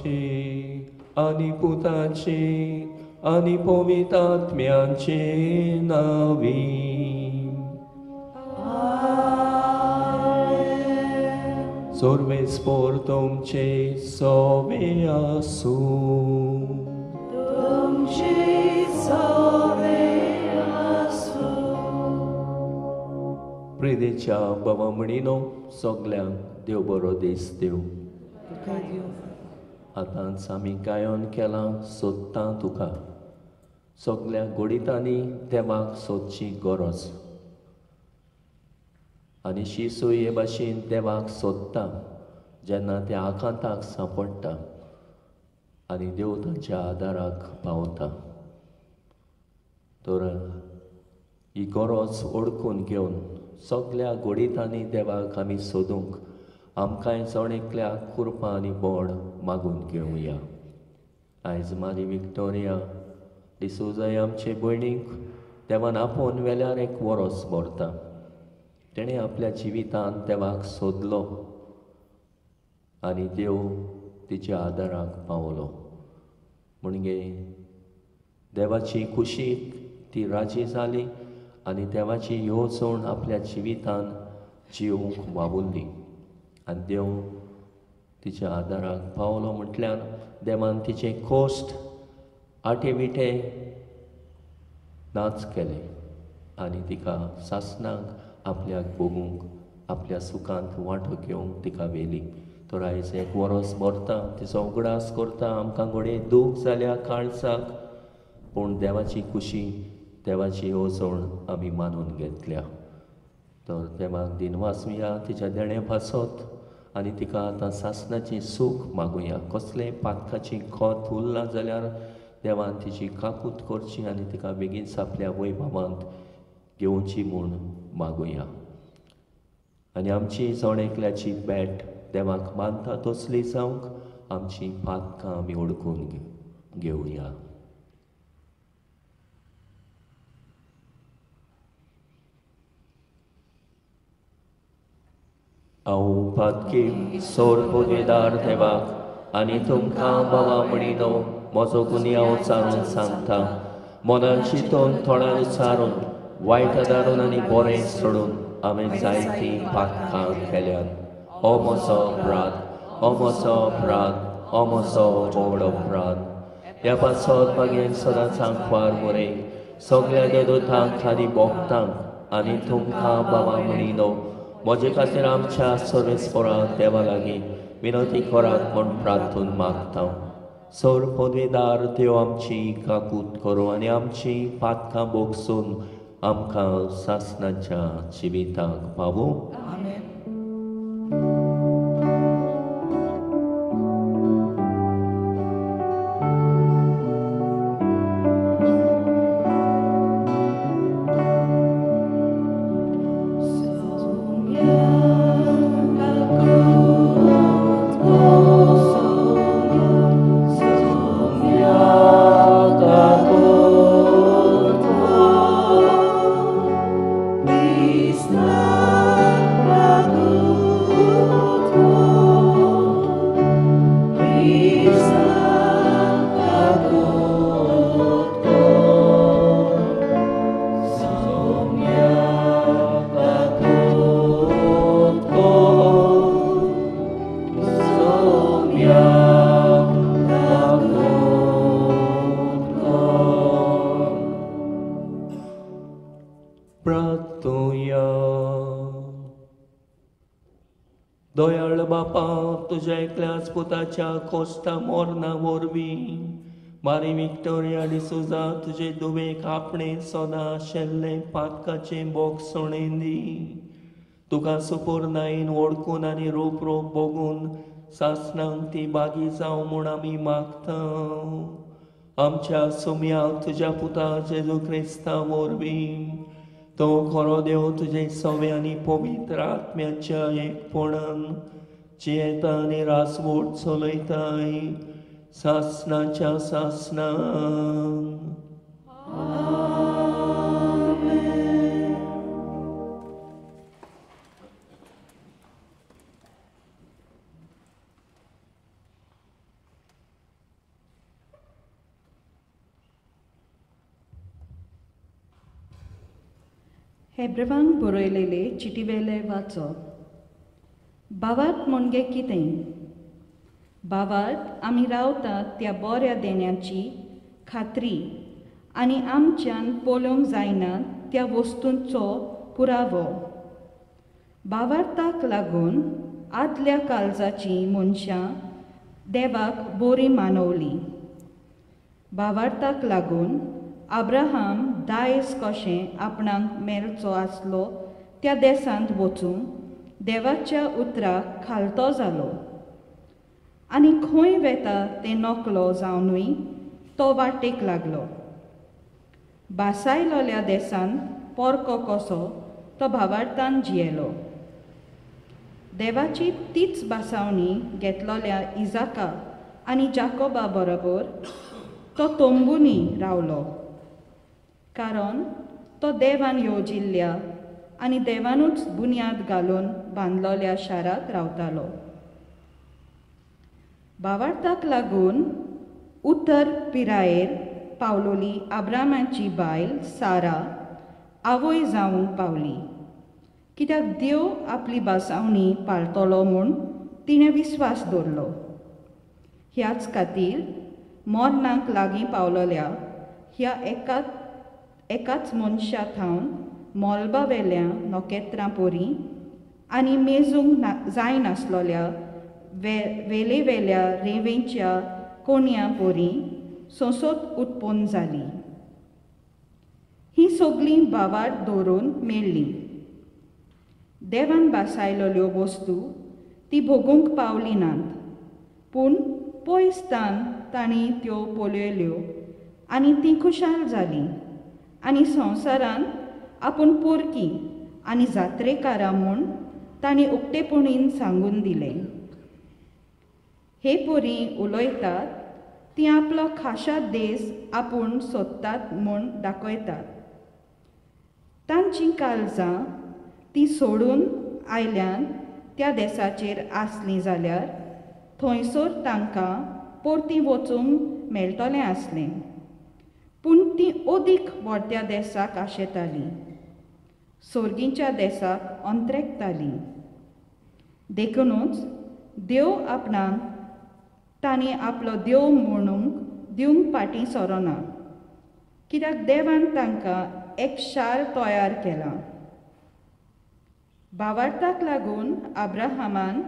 बापाची आनी पुताची आनी पवित्र आत्म्याची नांवी. सर्वेस्पोर तुमचे सोवे आसूं. तुमचे सोवे आसूं. प्रिदेच्या बाबा म्हणिनो सगल्यांक देव बरो दीस दिवं. आतांच आमी गायन केलां सोदता तुका. सगल्या गोडितांनी देवाक सोदची गरज आनी शिसूय हे भाशेन देवाक सोदता जेन्ना त्या आकांताक सांपडटा आनी देव तांच्या आदाराक पावता. तर ही गरज ओळखून घेवन सगल्या गोडितांनी देवाक आमी सोदूंक आमकांय जण एकल्याक कुरपा आनी बोड मागून घेवया. आयज मारी विक्टोरिया डिसोजाय आमचे भयणीक देवान आपोवन वेल्यार एक वरोस भरता. तेणें आपल्या जिवितांत देवाक सोदलो आनी देव तिच्या आदाराक पावलो. म्हणजे देवाची खुशीक ती राजी जाली आनी देवाची येवजण आपल्या जिवितांत जिवंक वावुरली आनी देव तिच्या आदाराक पावलो. म्हटल्यार देवान तिचे कोश्ट आटे विटे नाच केले आनी तिका सासणाक आपल्याक भोगूंक आपल्या सुखांत वांटो घेवंक तिका व्हेली. तर आयज एक वरोस भरता तिचो उगडास करता. आमकां घडये दूख जाल्या काळजाक, पूण देवाची खुशी देवाची येवजण आमी मानून घेतल्या. तर देवाक दिनवासुया तिच्या देणे पासत आनी तिका आतां सासणाचें सूख मागुया. कसलें पातकाची खत उरलां जाल्यार देवान तिची काकूत करची आनी तिका बेगीनच आपल्या वैभवांत घेवची म्हूण मागुया. आनी आमची जण एकल्याची भेट देवाक मानता तसली जावंक आमची पातकां आमी ओळखून घेवया. हांव पातकी सोर पदवीदार देवाक आनी तुमकां बाबा म्हणिनो म्हजो गुन्यांव चारून सांगता. मनान चिंतून थोड्यान चारून वायट दारून आनी बरें सोडून हांवें जायतीं पातकां केल्यात. हो म्हजो अपराध, हो म्हजो अपराध, हो म्हजो व्हड अपराध. ह्या पासत मागीर सदांच आंकवार बरें सगळ्या देवदूतांक आनी भक्तांक आनी तुमकां बाबा म्हणिनो म्हजे खातीर आमच्या सर्वेस्पोरा देवा लागीं विनंती करात म्हूण प्रार्थून मागता. सर पदवीदार देव आमची काकूत करूं आनी आमची पातकां भोगसून आमकां सासणाच्या जिविताक पावूं. दयाळ बापा तुज्या एकल्याच पुताच्या कोश्टा मोरना वरवीं मारी विक्टोरिया डिसोजा तुजे दुवेक आपणे सदां आशिल्लें पातकाचें भोगसणें दी. तुका सुपुर्नायेन वळखून आनी रोप रोप भोगून सासणांक ती बागी जावं म्हूण आमी मागता. आमच्या सुम्याक तुज्या पुता जेजू क्रिस्ता वरवीं तो खरो देव तुजे सवे आनी पवित्र आत्म्याच्या एकपणान जियेता आनी रासवोट चलयताय सासणाच्या सासणाक. हेब्रेवांक बरयलेले चिटीवेले वाचप. भावार्थ म्हणजे कितें? भावार्थ आमी रावतात त्या बऱ्या देण्याची खात्री आनी आमच्यान पळोवंक जायना त्या वस्तूंचो पुरावो. भावार्थाक लागून आदल्या काळजाची मनशां देवाक बरी मानवली. भावार्थाक लागून अब्राहम दायज कशें आपणाक मेळचो आसलो त्या देशांत वचूंक देवाच्या उतराक खालतो जालो आनी खंय वेता तें नकलो जावनूय तो वाटेक लागलो. भासायलोल्या देशांत पोरको कसो तो भावार्थान जियेलो. देवाची तीच भासावणी घेतलोल्या इजाका आनी जाकोबा बरोबर तो तंबूनी रावलो, कारण तो देवान येवजिल्ल्या आनी देवानूच बुन्याद घालून बांदलोल्या शाराक रावतालो. भावार्थाक लागून उत्तर पिरायेर पावलोली अब्रामाची बायल सारा आवय जावंक पावली, कित्याक देव आपली भासावणी पाळटलो म्हूण तिणें विस्वास दवरलो. ह्याच खातीर मरणाक लागीं पावलोल्या ह्या एकाच मनशा थावन मोलबा वेल्या नखेत्रां पोरी आनी मेजूंक जायनासलोल्या वेलेवेल्या रेंवेच्या कोणयां पोरी सोंसत उत्पन्न जाली. ही सगळीं भावार्थ दवरून मेळ्ळीं. देवान भासायलोल्यो वस्तू ती भोगूंक पावली नात, पूण पयसतान तांणी त्यो पळयल्यो आनी ती खुशाल जाली आनी संवसारांत आपूण पोरकी आनी जात्रेकारां म्हूण तांणी उक्तेपणीन सांगून दिलें. हे पोरी उलयतात ती आपलो खाशा देश आपूण सोदतात म्हूण दाखयतात. तांचीं काळजां ती सोडून आयल्यान त्या देशाचेर आसलीं जाल्यार थंयसर तांकां परतीं वचूंक मेळटलें आसलें, पूण ती अदीक व्हडत्या देशाक आशेतालीं, सोर्गीच्या देशाक अंत्रेकतालीं. देखुनूच देव आपणाक तांणी आपलो देव म्हणूंक दिवंक फाटीं सरना, कित्याक देवान तांकां एक शार तयार केलां. भावार्थाक लागून अब्राहमान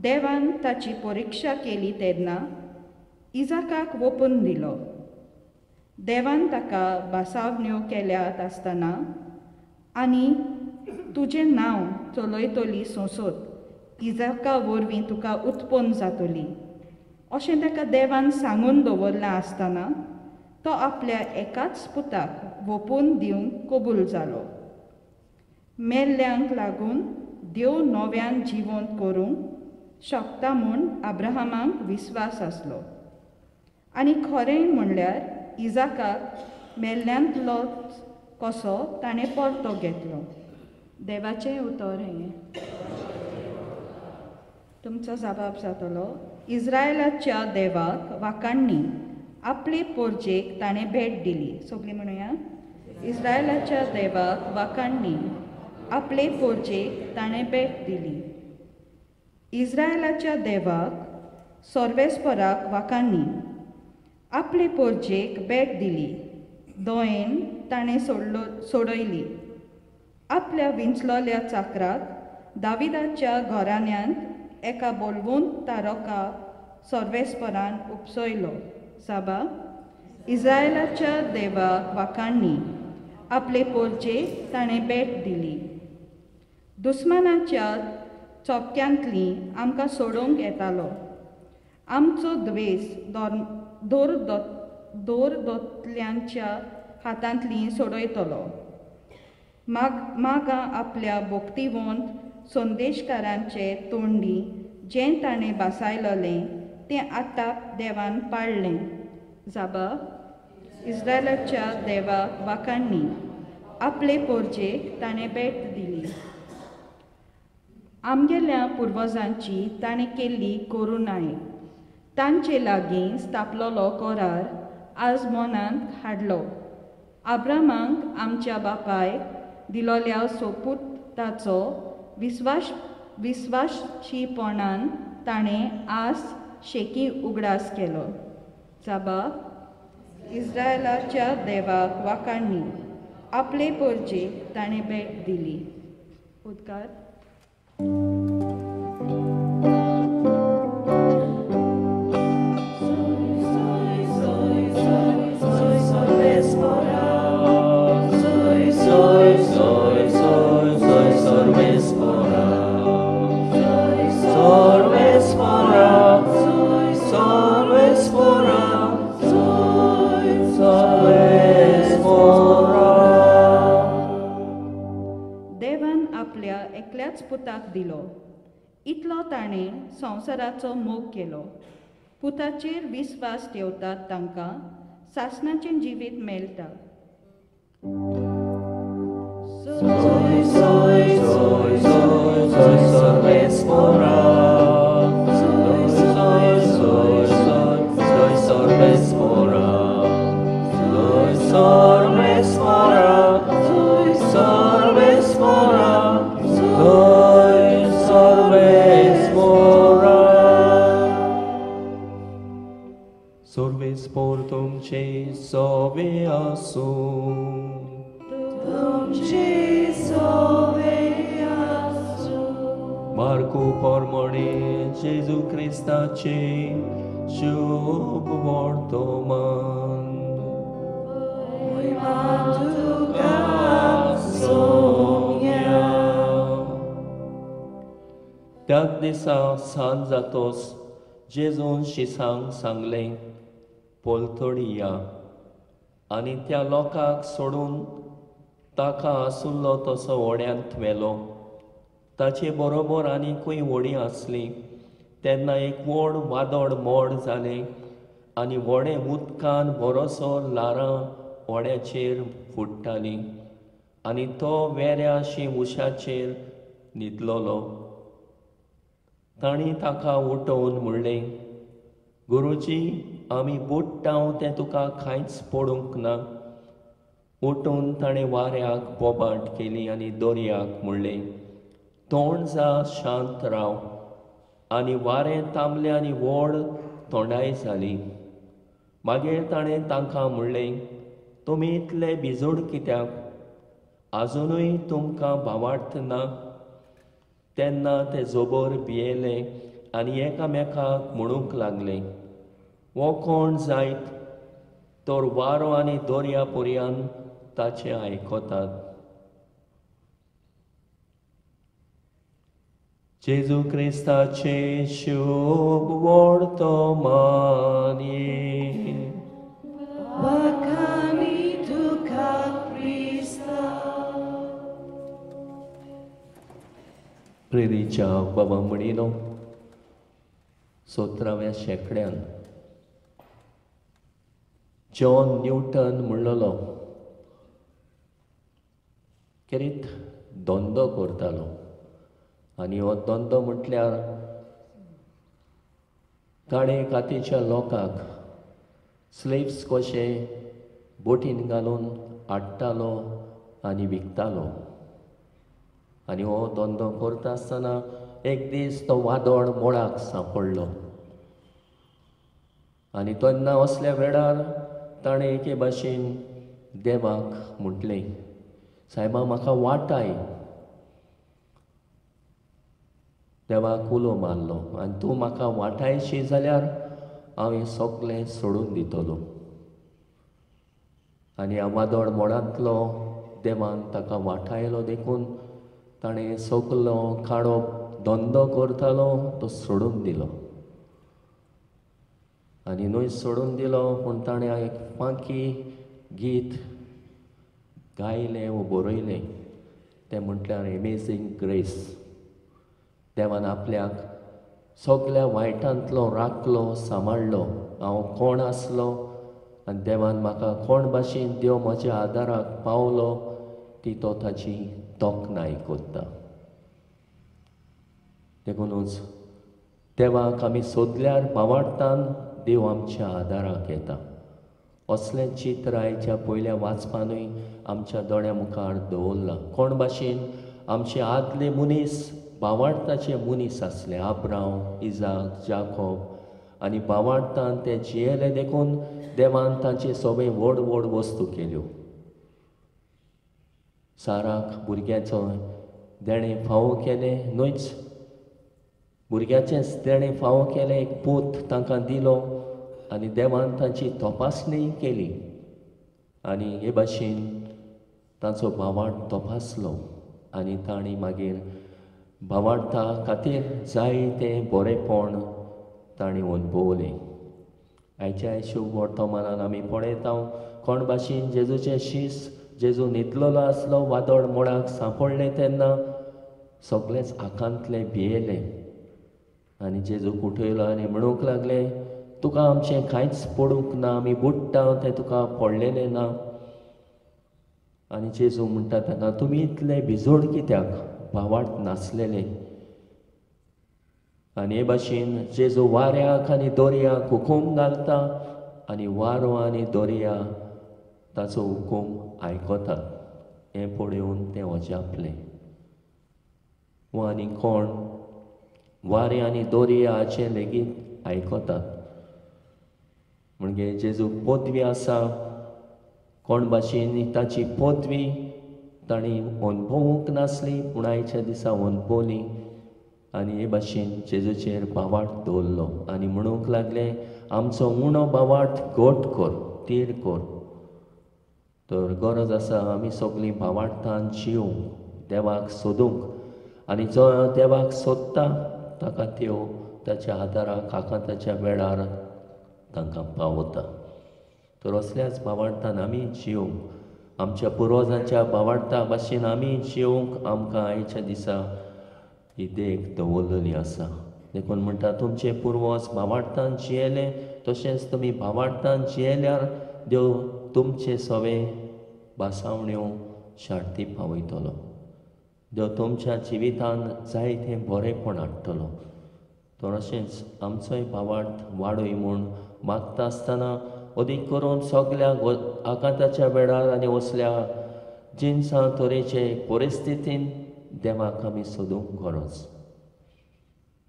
देवान ताची परिक्षा केली तेन्ना इजाकाक वोपून दिलो. देवान ताका भासावण्यो केल्यात आसतना आनी तुजें नांव चलयतली सोंसत इजाका वरवीं तुका उत्पन्न जातली अशें ताका देवान सांगून दवरलां आसतना तो आपल्या एकाच पुताक वोपून दिवंक कबूल जालो. मेल्ल्यांक लागून देव नव्यान जिवंत करूंक शकता म्हूण अब्राहमाक विस्वास आसलो आनी खरें म्हणल्यार इजाकाक मेल्ल्यांतलो कसो ताणें परतो घेतलो. देवाचें उतर हें. तुमचो जबाब जातलो. इस्रायलाच्या देवाक वाखाणणी आपले पोरजेक ताणें भेट दिली. सगळीं म्हणुया, इस्रायलाच्या देवाक वाखाणणी आपले पोरजेक ताणें भेट दिली. इस्रायलाच्या देवाक सर्वेस्पराक वाखाणणी आपले पोरजेक भेट दिली. दोयेन ताणें सोडयली. आपल्या विंचलोल्या चाकराक दाविदाच्या घराण्यांत एका बोलवून तारका सर्वेस्परान उपसयलो. साबा, इस्रायलाच्या देवाक वाखाणणी आपले पोरजेक ताणें भेट दिली. दुस्मानाच्या चोपक्यांतली आमकां सोडोवंक येतालो. आमचो द्वेस दोर दोतल्यांच्या हातांतली सोडयतलो. मागां आपल्या भोक्तिवंत संदेशकारांचे तोंडी जें ताणें भासायलोलें तें आतां देवान पाळ्ळें. जाबा, इस्रायलाच्या देवाक वाखाणणी आपले पोरजेक ताणें भेट दिली. आमगेल्या पुर्वजांची ताणें केल्ली करुणाय तांचे लागीं स्थापलोलो करार आज मनांत हाडलो. अब्रामाक आमच्या बापायक दिलोल्या सोपुताचो विस्वाशीपणान ताणें आस शेकी उगडास केलो. जाबा इस्रायलाच्या देवाक वाखाणणी आपले परजेक ताणें भेट दिली. उद्गार. देवान आपल्या एकल्याच पुताक दिलो, इतलो ताणें संवसाराचो मोग केलो. पुताचेर विस्वास ठेवतात तांकां सासणाचें जिवीत मेळटा. Soy, soy, soy, soy, soy, sorvespora. Soy, soy, soy, soy, soy, sorvespora. Soy, sorvespora. Soy, sorvespora. Soy, sorvespora. Sorvespor tumce sove asum. Marcu pormone Jesu Christace शुभ वर्तमान. त्याच दिसा सांज जातोच जेजून शिसांक सांगलें, पलतडी या. आनी त्या लोकांक सोडून ताका आसुल्लो तसो व्हड्यांत व्हेलो. ताचे बरोबर आनीकूय व्हडीं आसलीं. तेन्ना एक व्हड वादळ मोड जालें आनी व्हडें उदकान बरोसो ल्हारां व्हड्याचेर फुट्टालीं आनी तो वेऱ्याशी उशाचेर न्हिदलोलो. तांणी ताका उठोवन म्हणलें, गुरुजी, आमी बुडटाव तें तुका कांयच पडूंक ना. उठून ताणें वाऱ्याक बोबाट केली आनी दर्याक म्हणलें, तोंड जा, शांत राव. आनी वारें थांबलें आनी व्हड तोंडाय जाली. मागीर ताणें तांकां म्हणलें, तुमी इतले भिजूड कित्याक? आजुनूय तुमकां भावार्थ ना? तेन्ना ते जोबर भियेले आनी एकामेकाक म्हणूंक लागले, हो कोण जायत तर वारो आनी दर्या पर्यान ताचें आयकतात. जेजू क्रिस्ताचें शुभ वर्तमान. प्रेरीच्या बाबा म्हणिनो 17व्या शेंकड्यान जॉन न्यूटन म्हणलेलो खेरीत धंदो करतालो आनी हो धंदो म्हटल्यार काळे कातीच्या लोकांक स्लेव्स कशे बोटीन घालून हाडटालो आनी विकतालो. आनी हो धंदो करता आसतना एक दीस तो वादळ मोडाक सांपडलो आनी तेन्ना असल्या वेळार ताणें एके भाशेन देवाक म्हटलें, सायबा म्हाका वाटाय. देवाक उलो मारलो आनी तूं म्हाका वाटायशी जाल्यार हांव हें सगळें सोडून दितलो. आनी ह्या वादळ मोडांतलो देवान ताका वाटायलो देखून ताणें सगलो काडो धंदो करतालो तो सोडून दिलो. आनी न्हय सोडून दिलो पूण ताणें एक फांकी गीत गायलें वो बरयलें, तें म्हटल्यार अमेझींग ग्रेस. देवान आपल्याक सगल्या वायटांतलो राखलो, सांबाळ्ळो. हांव कोण आसलो आनी देवान म्हाका कोण भाशेन देव म्हज्या आदाराक पावलो ती तो ताची तोखणाय करता. देखुनूच देवाक आमी सोदल्यार भावार्थान देव आमच्या आदाराक येता. असलें चित्र आयच्या पयल्या वाचपानूय आमच्या दोळ्या मुखार दवरलां. कोण भाशेन आमचे आदले मनीस भावार्थाचे मनीस आसले, आब्रांव, इजाक, जाकोब, आनी भावार्थान ते जियेले देखून देवान तांचे सगळे व्हड व्हड वस्तू केल्यो. साराक भुरग्याचो देणें फावो केलें न्हयच, भुरग्याचेंच देणें फावो केलें, एक पूत तांकां दिलो आनी देवान तांची तपासणी केली आनी हे भाशेन तांचो भावार्थ तपासलो आनी तांणी मागीर भावार्था खातीर जाय तें बरेंपण तांणी अणभवलें. आयच्या शुभ वर्तमानान आमी पळयता कोण भाशेन जेजूचें शीस, जेजू न्हिदलेलो आसलो, वादळ मोडाक सांपडलें तेन्ना सगळेच आकांतले भियेले आनी जेजूक उठयलो आनी म्हणूंक लागले, तुका आमचें कांयच पडूंक ना, आमी बुडटा तें तुका पडलेलें ना. आनी जेजू म्हणटा तांकां, तुमी इतले भिजोड कित्याक, भावार्थ नासलेले. आनी हे भाशेन जेजू वाऱ्याक आनी दर्याक हुकूम घालता आनी वारो आनी दर्या ताचो हुकूम आयकतात. हें पळोवन तें अजापलें. वो आनी कोण वारें आनी दर्या हाचें लेगीत आयकतात. म्हणजे जेजूक पदवी आसा, कोण भाशेन ताची पदवी तांणी अणभवूंक नासली पूण आयच्या दिसा अणभवली आनी हे भाशेन जेजूचेर भावार्थ दवरलो आनी म्हणूंक लागले, आमचो उणो भावार्थ घट कर, तीर कर. तर गरज आसा आमी सगळीं भावार्थान जिवंक, देवाक सोदूंक, आनी जो देवाक सोदता ताका त्यो ताच्या आदाराक आकांताच्या वेळार तांकां पावता. तर असल्याच भावार्थान आमी जिवंक, आमच्या पुर्वजांच्या भावार्था भाशेन आमी जिवंक आमकां आयच्या दिसा ही देख दवरलेली आसा. देखून म्हणटा, तुमचे पुर्वज भावार्थान जियेले तशेंच तुमी भावार्थान जियेल्यार देव तुमचे सवे भासावण्यो शार्ती पावयतलो. देव तुमच्या जिवितान जाय तें बरेंपण हाडटलो. तर अशेंच आमचोय भावार्थ वाडय म्हूण मागता आसतना अदीक करून सगल्या आकांताच्या वेळार आनी असल्या जिनसां तरेचे परिस्थितीन देवाक आमी सोदूंक गरज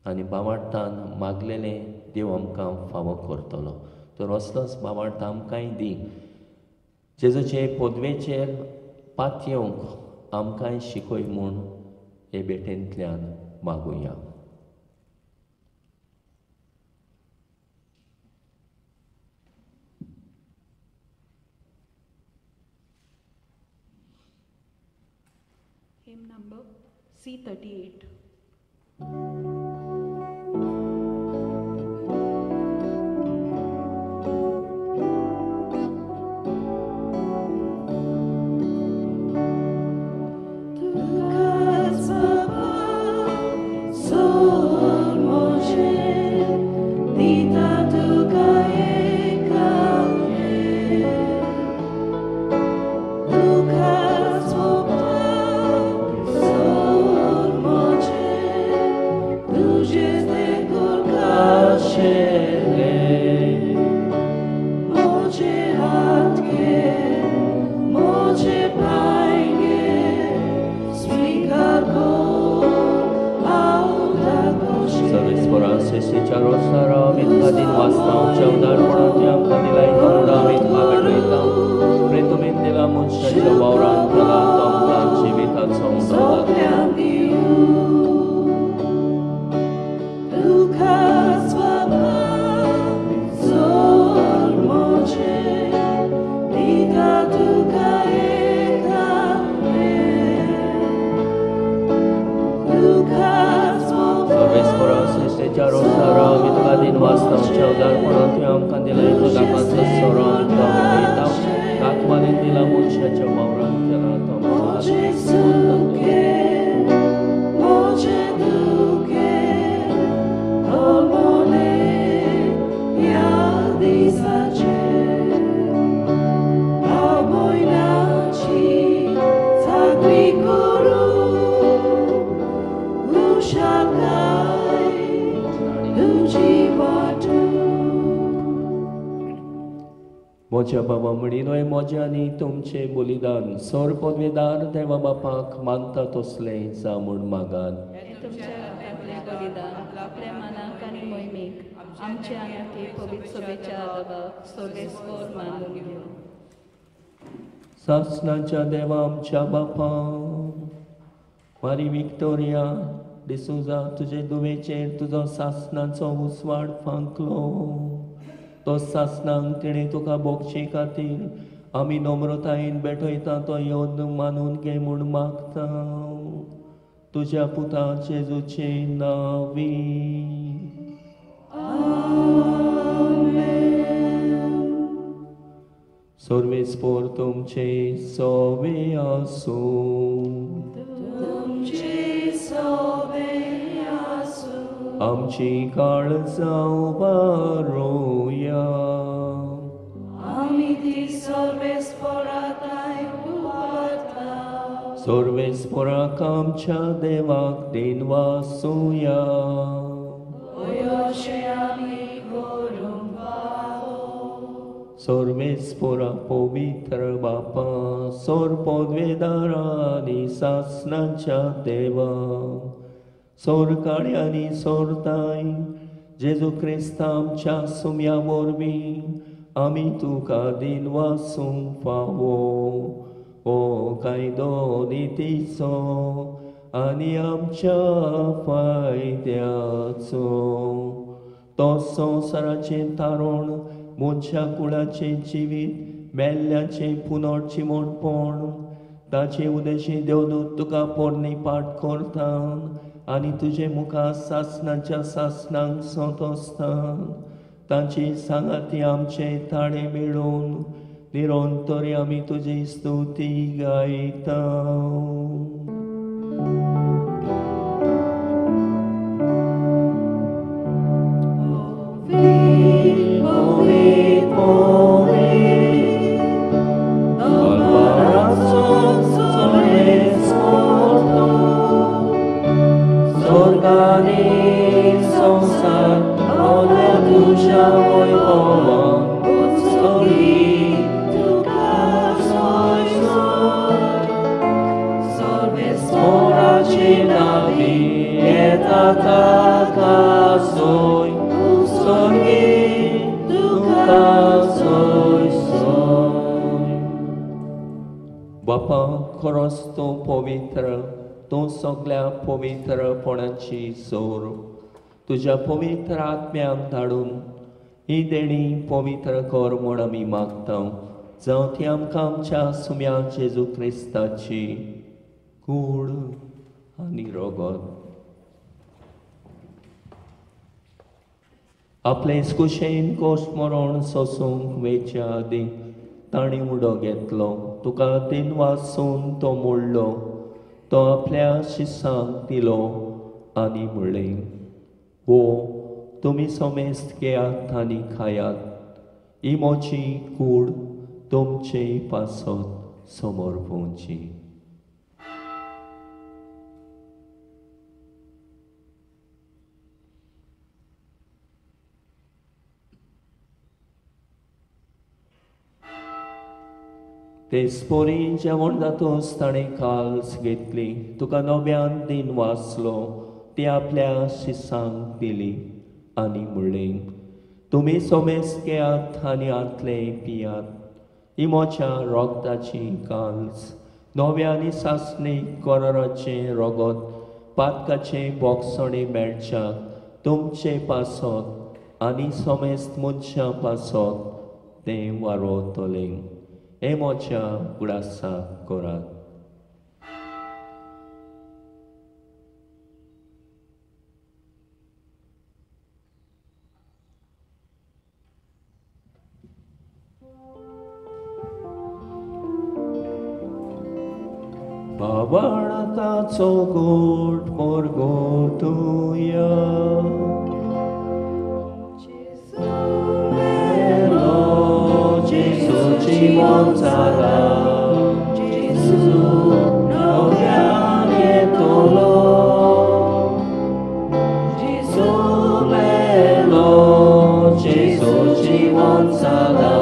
आनी भावार्थान मागलेलें देव आमकां फावो करतलो. तर असलोच भावार्थ आमकांय दी, जेजूचे पदवेचेर पातयेवंक आमकांय शिकय म्हूण हे भेटेंतल्यान मागुया. Hymn number C38. म्हज्या बाबा म्हणिनोय म्हजें आनी तुमचें बलिदान सोर पदवेदार देवा बापाक मानता तसलें जावं म्हूण मागात. बलिदान आपल्या मनाक आनी मोहिमेक आमचे आनी ते पवित्र सभेच्या आदाबाक सर्वेस्पर मानून घेवं. सासणाच्या देवा आमच्या बापा, मारी विक्टोरिया डिसोजा तुजे दुवेचेर तुजो सासणाचो उजवाड फांकलो. तो सासणांक तिणें तुका भोगचे खातीर आमी नम्रतायेन भेटयता तो येवन मानून घे म्हूण मागता. तुज्या पुता जेजूचे नांवी. सर्वेस्पर तुमचे सोवे आसूं. आमची काळजां उबारुया. सर्वेस्पराक आमच्या देवाक दिनवासुया. सर्वेस्परा पवित्र बापा, सोर पदवेदारा आनी सासणाच्या देवा, सोर काळ्यांनी सोरताय जेजू क्रिस्ता आमच्या सुम्या वरवीं आमी तुका दिनवासूंक फावो. हो कायदो नितीचो आनी आमच्या फायद्याचो. तो संवसाराचें तारण, मनशा कुळाचें जिवीत, मेल्ल्याचें पुनर्जिवणपण, ताचे उदेशी देवदूत तुका पोरणी पाठ करता आनी तुजे मुखार सासणाच्या सासणांक संतोसता. तांची सांगाती आमचे ताळे मेळून निरंतर आमी तुजी स्तुती गायता. बापा, खरोच तूं पवित्र, तूं सगल्या पवित्रपणाची सोर. तुज्या पवित्र आत्म्याक धाडून ही देणी पवित्र कर म्हूण आमी मागता. जावं ती आमकां आमच्या सुम्या जेजू क्रिस्ताची कूड आनी रगत. आपले कुशेन कोश मरण सोसूंक वेच्या आदीं ताणें उडो घेतलो. तुका दिनवासून तो मोडलो, तो आपल्या शिसांक दिलो आनी म्हणलें, हो तुमी समेस्त घेयात आनी खायात. ही म्हजी कूड तुमचे पासत समर्पोवची. तेचपरी जेवण जातूच ताणें काल्स घेतली, तुका नव्यान दिन वाचलो, ती आपल्या शिसांक दिली आनी म्हणलें, तुमी समेस्त घेयात आनी आतले पियात. ही म्हज्या रोगताची काल्स, नव्या आनी सासणी कराराचें रगत, पातकाचें बोगसणें मेळच्याक तुमचे पासत आनी समेस्त मनशां पासत तें वारोतलें. हे म्हज्या उडासाक करात. बाबाळताचो गोट मोरगोटुया, जेजू जिवन जाला, जेजू नव्यान येतलो, जेजू मेलो, जेजू जिवन जाला,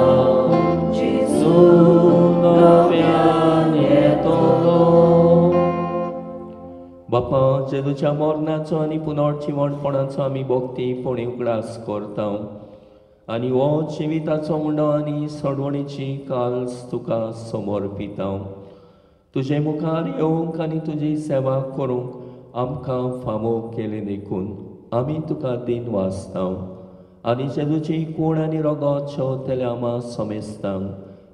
जेजूच्या मरणाचो आनी पुनर्जिवणपणाचो आमी भक्तीपणी उगडास करता आनी हो जिविताचो मुंडो आनी सोडवणीची काल्स तुका समर्पिता. तुजे मुखार येवंक आनी तुजी सेवा करूंक आमकां फावो केलें देखून आमी तुका दिन वाचता आनी जेजूची कूण आनी रगत शेवतल्या आमा समेस्तांक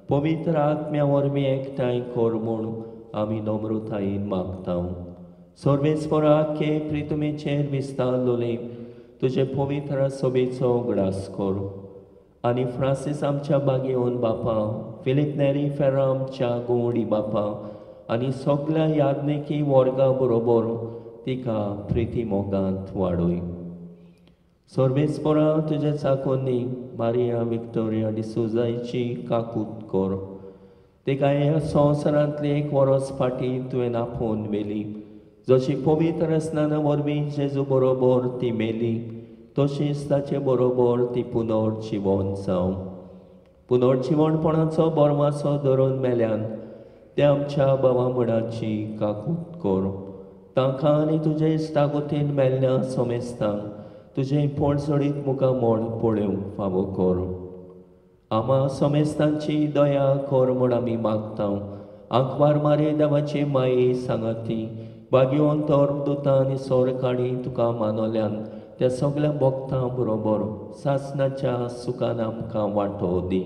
पवित्र आत्म्या वरवीं एकठांय कर म्हूण आमी नम्रतायेन मागता. सर्वेस्पराके प्रितुमेचेर विस्तारलोले तुजे पवित्र सभेचो उगडास कर आनी फ्रांसीस आमच्या बागेवन बापा, फिलीप नेरी फेरा आमच्या गोवडी बापा आनी सगल्या याज्ञिकी वर्गा बरोबर तिका प्रिती मोगांत वाडय. सर्वेस्परा तुजे चाकोनी मारिया विक्टोरिया डिसोजायची काकूत कर. तिका ह्या संवसारांतली एक वरस फाटीं तुवें आपोवन व्हेली. जशी पवित्र स्नाना वरवीं जेजू बरोबर ती मेली तशीच ताचे बरोबर ती पुनर्जिवन जावं. पुनर्जिवणपणाचो बोरमासो धरून मेल्यान ते आमच्या बाबा म्हणाची काकूत कर. तांकां आनी तुजे इश्टागतीन मेल्ल्या समेस्तांक तुजें पोळसडीत मुखामळ पळोवंक फावो कर. आमा समेस्तांची दया कर म्हूण आमी मागता. आंकवार मारे देवाचे माये सांगाती बागेवन तर दुतां आनी सोरकाणी तुका मानवल्यान त्या सगल्या भक्तां बरोबर सासणाच्या सुखान आमकां वांटो दी.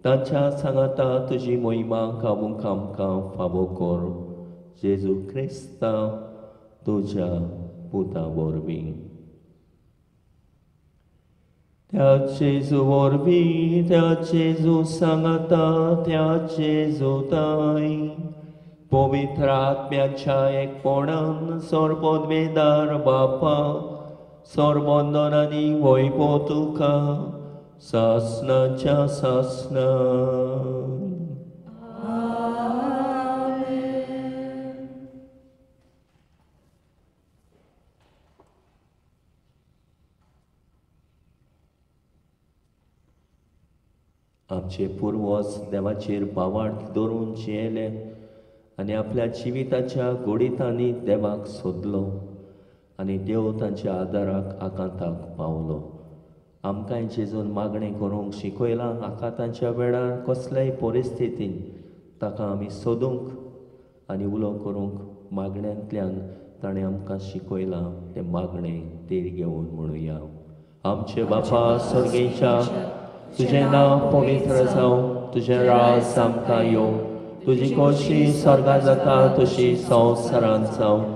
तांच्या सांगाता तुजी मोहिमा गावूंक आमकां फावो कर. जेजू क्रिस्ता तुज्या पुता वरवीं. त्या जेजू वरवीं, त्या जेजू सांगाता, त्या जेजू ताय पवित्र आत्म्याच्या एकपणान सर्वोद्वेदार बापा सर्वंदन आनी वैभव तुका सासणाच्या सासणा. आमचे पुर्वज देवाचेर भावार्थ दवरून जियेले आनी आपल्या जिविताच्या गोडितांनी देवाक सोदलो आनी देव तांच्या आदाराक आकांताक पावलो. आमकांय जेजून मागणें करूंक शिकयलां. आकांताच्या वेळार कसल्याय परिस्थितीन ताका आमी सोदूंक आनी उलो करूंक मागण्यांतल्यान ताणें आमकां शिकयलां तें मागणें धीर घेवन म्हणुया. आमचे बापा सर्गेच्या, तुजें नांव पवित्र जावं, तुजें राज आमकां येवं, तुजी खोशी स्वर्गांत जाता तशी संवसारांत जावं.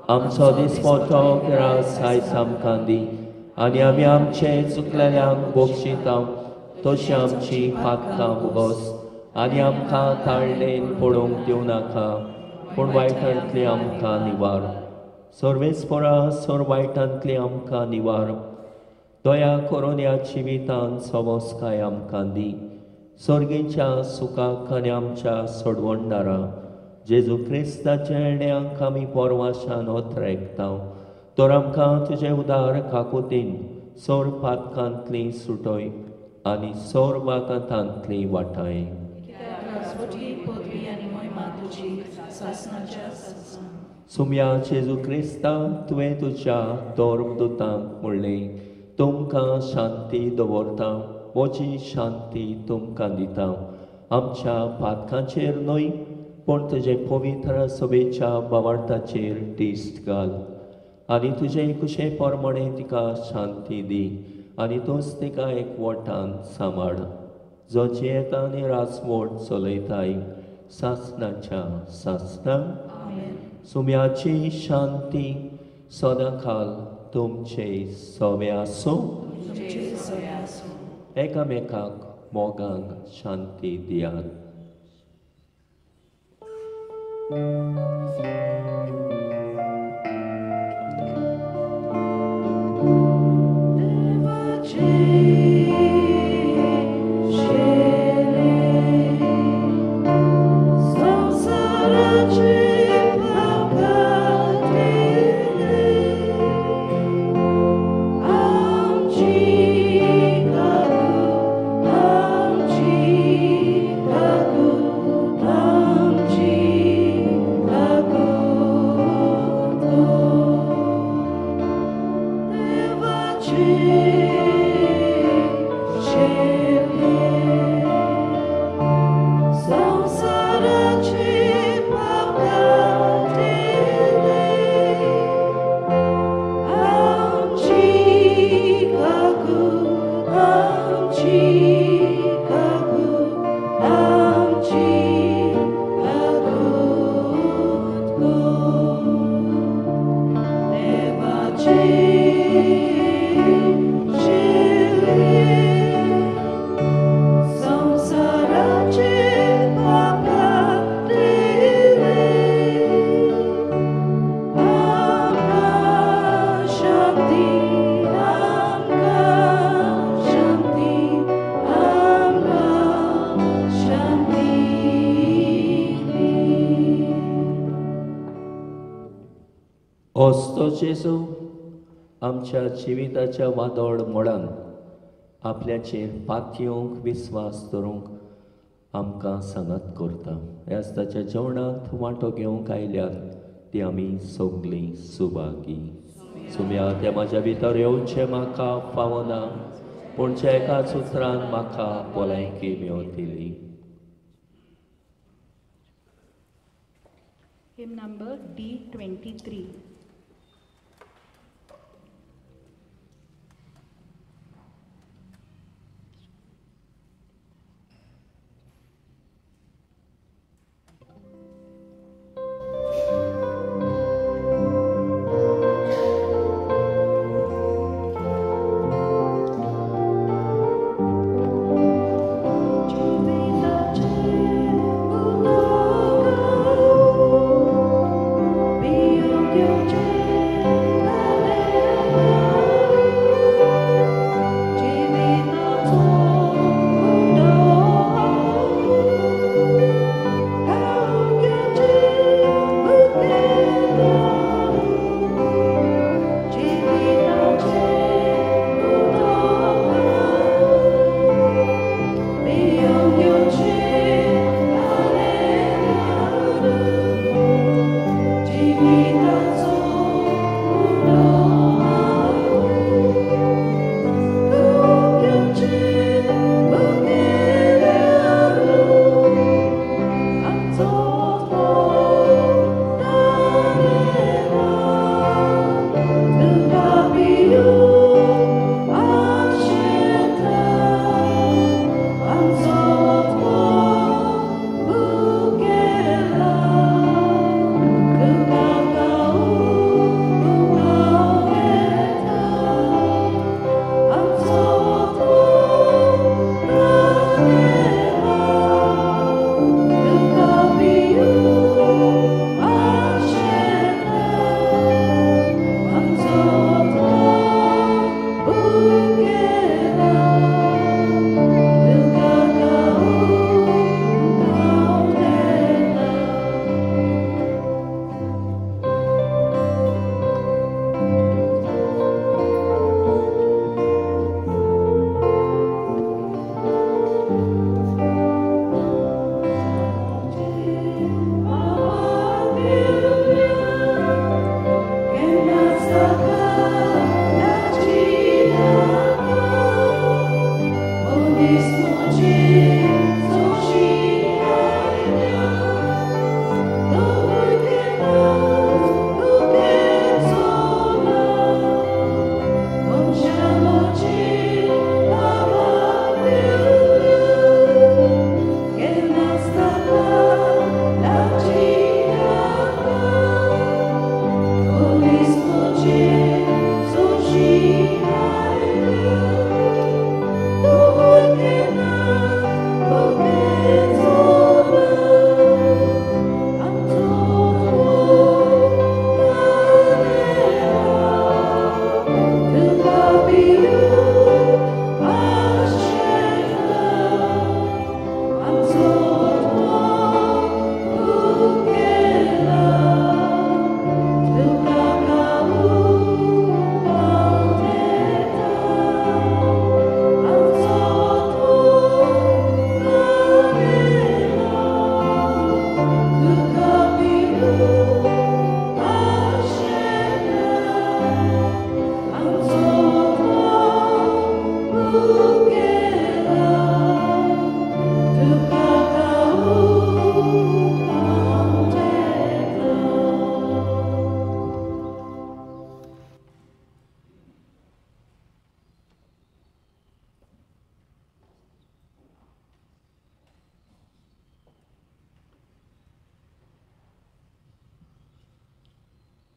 आमचो दिसपट्टो ग्रास आयज आमकां दी आनी आमी आमचे चुकलेल्यांक बक्षिता तशी आमची पातकां भोगस आनी आमकां ताळणेन पडोवंक दिवं नाका, पूण वायटांतली आमकां निवार. सर्वेस्परा सर वायटांतली आमकां निवार. दया करून ह्या जिवितांत सवस्काय आमकां दी. सर्गेच्या सुखाक आनी आमच्या सोडवणदारा जेजू क्रिस्ताच्या येण्याक आमी परवाशान ओतरेकता. तर आमकां तुजे उदार काकुतीन सोर पातकांतली सुटय आनी सोर वाकांतांतली वाटाय. सुम्या जेजू क्रिस्ता, तुवें तुज्या धर्मदुतांक म्हणलें, तुमकां शांती दवरता, म्हजी शांती तुमकां दिता. आमच्या पातकांचेर न्हय पूण तुजे पवित्र सभेच्या भावार्थाचेर दिश्ट घाल आनी तुजे कुशे प्रमाणे तिका शांती दी आनी तूंच तिका एकवटान सांबाळ, जो जियेता आनी राजवट चलयताय सासणाच्या सासणा. सुम्याची शांती सदांकाल तुमचे सवे आसूं. एकामेकाक मोगान शांती दियात. Chicago. जेजू आमच्या जिविताच्या वादळ मोडान आपल्याचेर पातयेवंक विस्वास धरूंक आमकां सांगात करता. ह्याच ताच्या जेवणांत वांटो घेवंक आयल्यान ती आमी सगळीं सुभागी. सुम्या त्या म्हाज्या भितर येवचें म्हाका फावना, पूण ज्या एकाच उतरान म्हाका भलायकी मेवतली. Hymn number D23.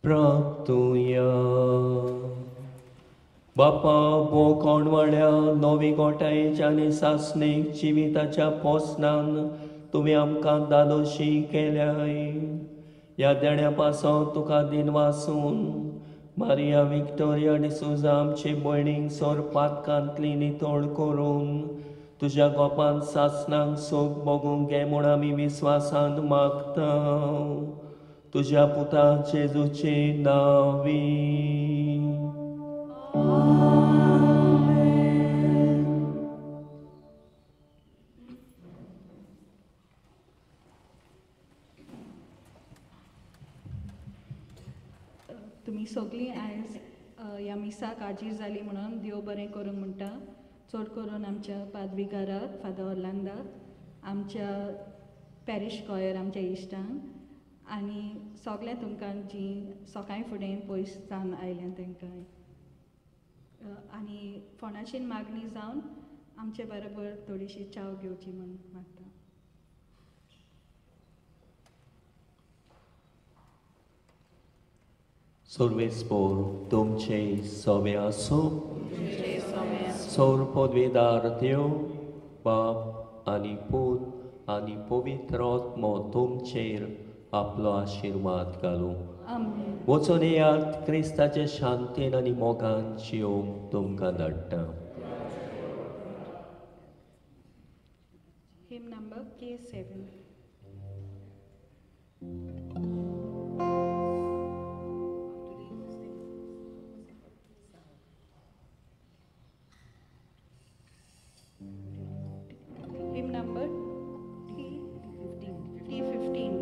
प्राप्तुया. बापा भोव नवी गोठायेच्या आनी सासणीक जिविताच्या पोसनान तुमी आमकां दादोशी केल्याय. ह्या देण्या पासत तुका दिनवासून मारिया विक्टोरिया डिसोजा आमचे भयणीक सोर पातकांतली नितळ करून तुज्या गोपान सासणाक सूख भोगूंक घे म्हूण आमी विस्वासान मागता. तुज्या पुता जेजूचे नांवी. तुमी सगळीं आयज ह्या मिसाक हाजीर जाली म्हणून देव बरें करूंक म्हणटा. चड करून आमच्या पादविगाराक फादर ओर्लांदाक, आमच्या पॅरिश कॉयर आमच्या इश्टांक आनी सगळें तुमकां जीं सकाळीं फुडें पयस जावन आयल्या तांकां आनी फोणाशीन मागणी जावन आमचे बरोबर थोडीशी च्याव घेवची म्हूण मागता. सर्वेस्पोर तुमचे सवे आसूं. सौर पदवेदार देव बाप आनी पूत आनी पवित्र आत्मो तुमचेर आपलो आशिर्वाद घालूं. वचून येयात, क्रिस्ताचे शांतीन आनी मोगान जियोवंक तुमकां धाडटा. Hymn number K7. Hymn number T15.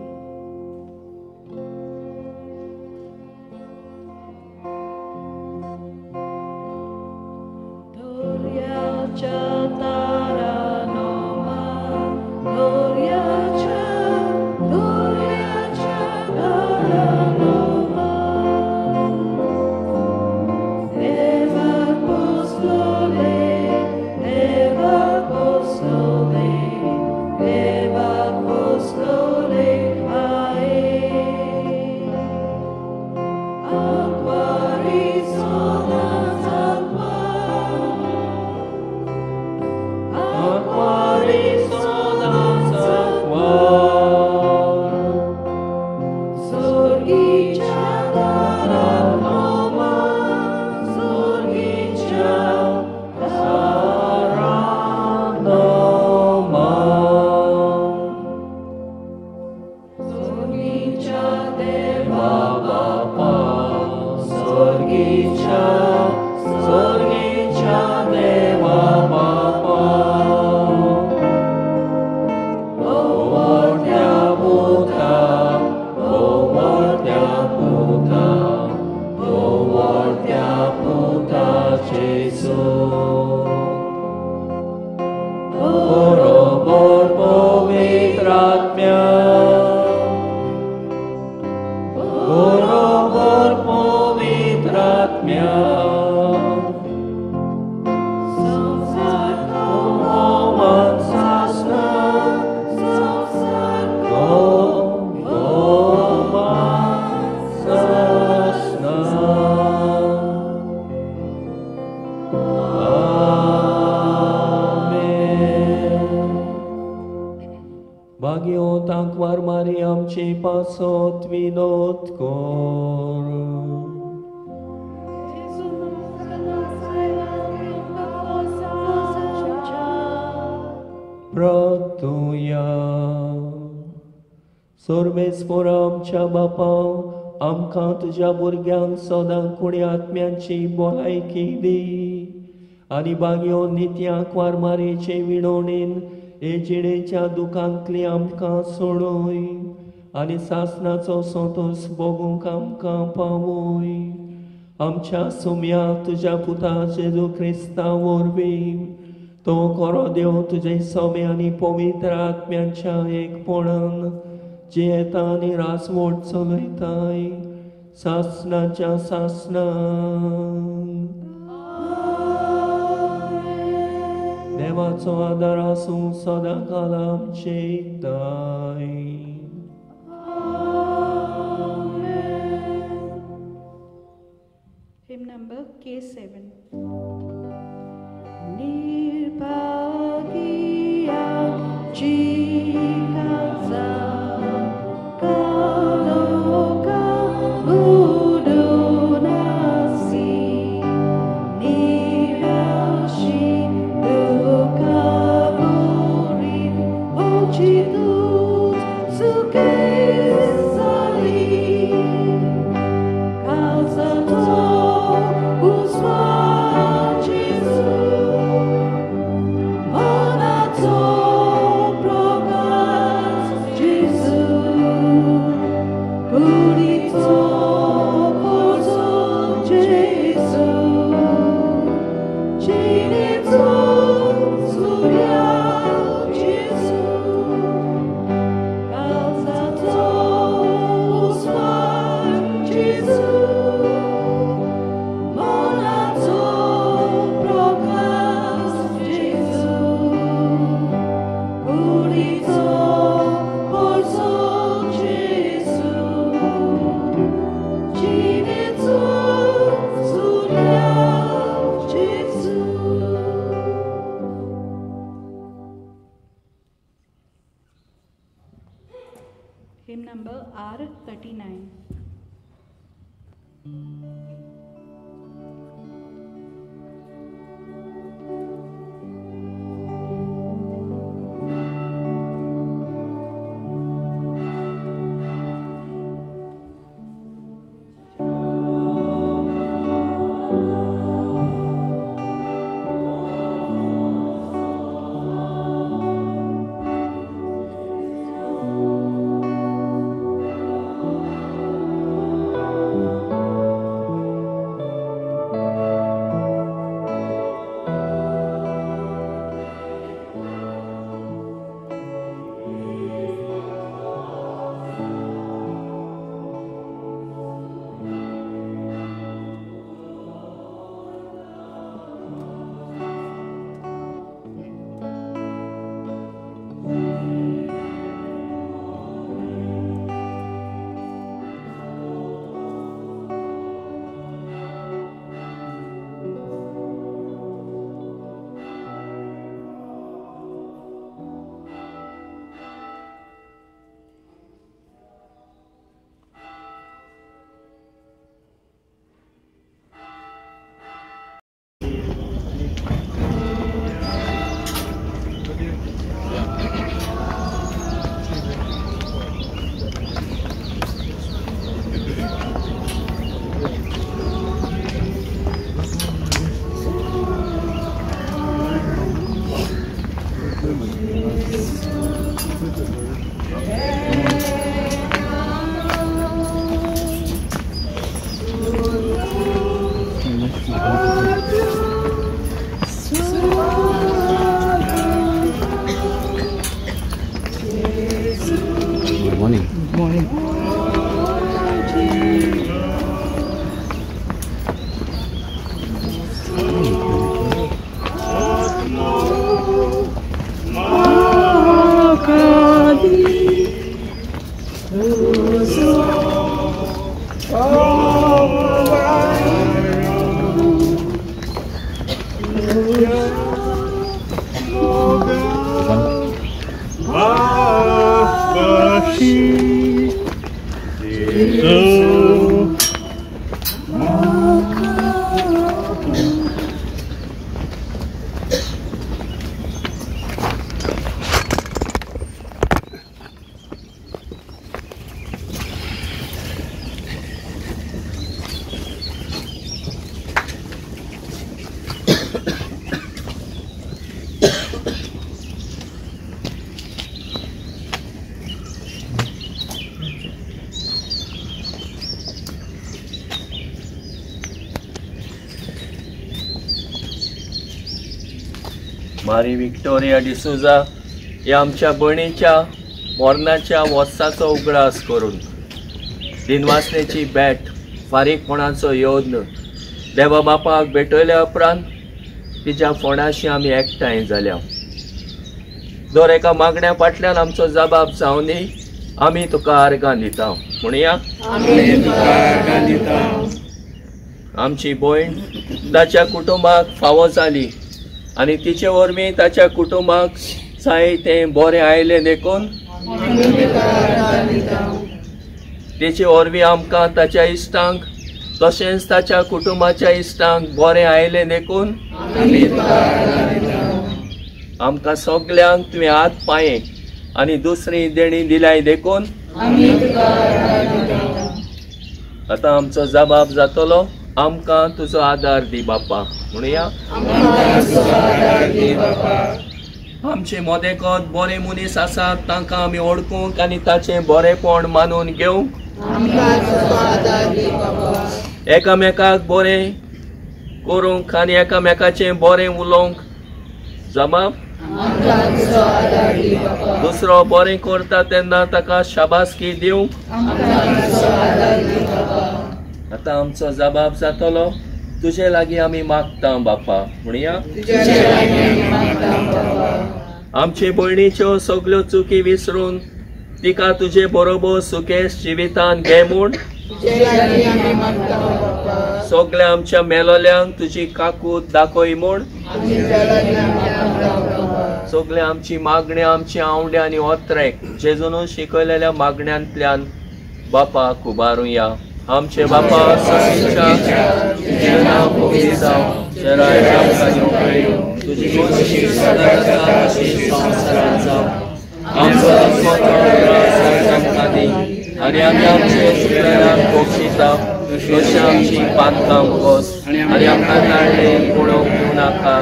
पासत विनोद कर. प्रार्थुया. सर्वेस्पोर आमच्या बापा, आमकां तुज्या भुरग्यांक सदां कुडी आत्म्यांची भलायकी दी आनी बागयो नित्याक वारमारेचे विणवणेन हे जिणेच्या दुखांतली आमकां सोडय आनी सासणाचो संतोश भोगूंक आमकां पावय. आमच्या सुम्याक तुज्या पुता जेजू क्रिस्ता वरवीं तो खरो देव तुजे समे आनी पवित्र आत्म्यांच्या एकपणान जियेता आनी रासवट चलयताय सासणाच्या सासणाक. देवाचो आदार आसूं सदां काल आमचे एकदाय. Hymn number K7. Nirbagiya Chikaza Kaloka Budunasi Nirashi Dukaburi Ochitut Sukesali. Hymn number R39. Good morning. Good morning. Mari Victoria D'Souza ह्या आमच्या भयणीच्या मरणाच्या वर्साचो उगडास करून दिनवासनेची भेट फारीकपणाचो यत्न देवा बापाक भेटयल्या उपरांत तिच्या फोंडाशी आमी एकठांय जाल्या. दर एका मागण्या फाटल्यान आमचो जबाब जावनी आमी तुका आर्गां दिता म्हणया. आमची भयण ताच्या कुटुंबाक फावो जाली आनी तिचे वरवीं ताच्या कुटुंबाक जाय तें बरें आयलें देखून तिचे वरवीं आमकां ताच्या इश्टांक तशेंच ताच्या कुटुंबाच्या इश्टांक बरें आयलें देखून आमकां सगल्यांक तुवें हात पांये आनी दुसरी देणी दिल्याय देखून आतां आमचो जबाब जातलो. आमकां तुजो आदार दी बापा म्हणया. आमचे मदेकत बरे मनीस आसात तांकां आमी वळखूंक आनी ताचें बरेपण मानून घेवंक एकामेकाक बरें करूंक आनी एकामेकाचें बरें उलोवंक जमा। दुसरो बरें करता तेन्ना ताका शाबासकी दिवंक। आतां आमचो जबाब जातलो तुजे लागीं आमी मागता बापा म्हणया। आमचे भयणीच्यो सगल्यो चुकी विसरून तिका तुजे बरोबर सुकेश जिवितान घे म्हूण सगल्या आमच्या मेलोल्यांक तुजी काकूत दाखय म्हूण सगल्या आमची मागण्या आमची आवड्या आनी ओत्रेक जेजून शिकयलेल्या मागण्यांतल्यान बापा उबारुया। आमचे बापा सगळ्यांच्या तुजें नांव पवित्र जावं, तुजें राज्य आमकां येवं, तुजी मर्जी स्वर्गांत जाता तशी संवसारांत जावं। आमचो दिसपट्टो ग्रास आयज आमकां दी आनी आमी आमचे चुकलेल्यांक बक्षिता तशी आमची पातकां बस आनी आमकां ताळ्ळे पळोवंक दिवं नाका,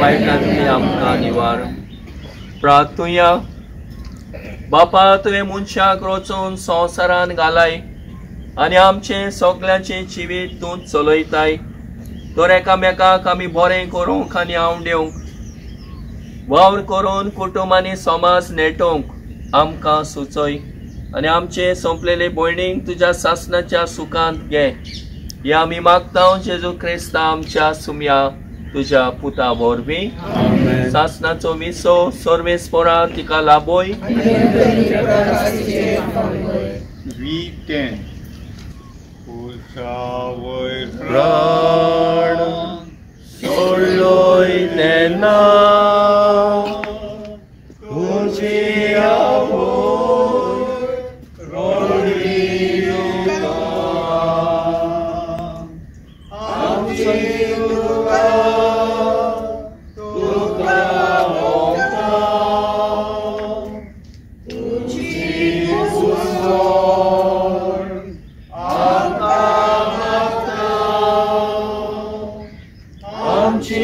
वायटांतली आमकां निवार। प्रार्थुया। बापा तुवें मनशाक रचून संवसारान घालाय आनी आमचें सगल्यांचें जिवीत तूं चलयताय, तर एकामेकाक आमी बरें करूंक आनी आवडेवंक वावर करून कुटुंब आनी समाज नेटोवंक आमकां सुचय आनी आमचे सोंपलेले भयणींक तुज्या सासणाच्या सुखांत घे। हे आमी मागता जेजू क्रिस्ता आमच्या सुम्या तुज्या पुता वरवीं। सासणाचो विसो सर्वेस्पोरा तिका लाभोय। प्राण सोडलोय तेन्ना तुजी आवय रडली तुका, आमची तुका तुका वता, तुजी उसवण आमकां मागता, आमची